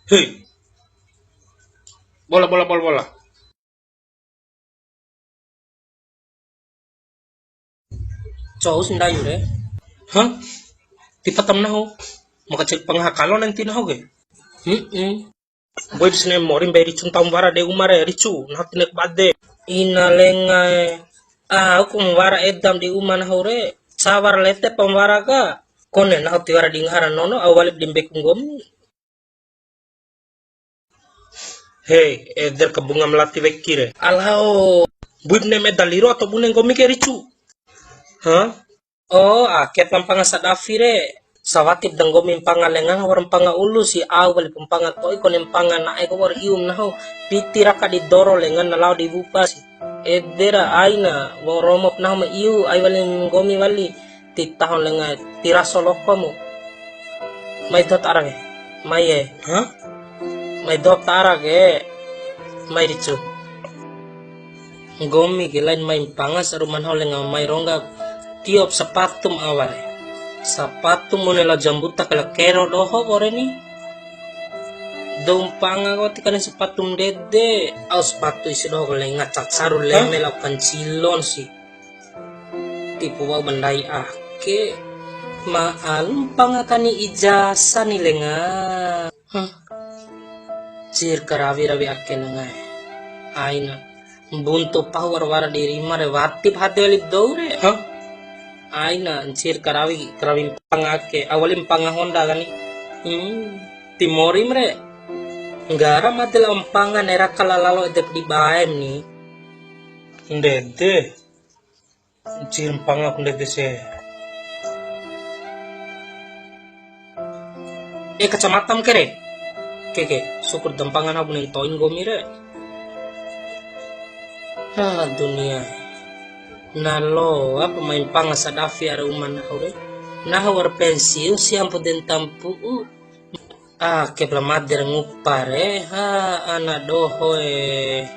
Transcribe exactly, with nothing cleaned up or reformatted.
Hei. Bola, bola, bola, bola. Cou si ndayu re. Hah? Tipa tam nahu. Maka cek pangaha kalo nanti nahu ke. Hmm. Boy di sini mori mbei ricu ntau wara de uma re ricu. Nahu tinek bade. Ina lenga e. Ah, aku wara edam di uma nahu re. Sawar lete pam wara ka. Kone nahu tiwara di ngahara nono, au walip di mbeku nggomi. Hei, eder ke bunga melati weki re. Alao, buip ne meda liro atau bune nggomi ke ricu? Hah? Oh, ake mpanga sadafi re. Sawatip da nggomi mpanga lenga, wa'ur mpanga ulu si au wali mpanga to'i kone mpanga na'e ko wa'ur ium nahu. Piti raka di doro lenga na lao di wupa si. Ede ra aina, wa'ur romop nahu ma iu, ai wali nggomi wali. Ti taho lenga, ti raso lokomu. Mai doho ta ara ke. Mai e. Hah? Mai doho ta ara ke. Mai ricu. Nggomi ke lain mai mpanga sarumana lenga mai rongga tiop sapatum awa re. Sapatum mone lao jambuta kala kero doho kore ni. Dou mpanga ko ti kani sapatum ndede. Au sapatu isi doho ko lenga cacaru leme lao kancilon si. Tipu wa'u ba ndai ake. Ma alu mpanga kani ijazah ni lenga. Hah. Ncir karawi-rawi ake lenga e. Aina. Mbuntu pahu wara-wara di rima re watip hade wali dou re. Hah? Aina, ncir karawi, karawi mpanga ake. Au wali mpanga honda kani. Hmm. Ti morim re. Nggara made lao mpanga ne raka la lalo edep di baem ni. Ndede. Ncir mpanga ku ndede se. Eh, kacamata mu ke re. Ke, ke, syukur da mpanga nahu bune ntoin nggomi re. Ha, dunia. Na loa pa mai mpanga sadafi ara uma nahu re. Nahu wa'ur pensiun si ampo den tampu'u. Ah, kepala made ra ngupa re. Ha, ana doho e.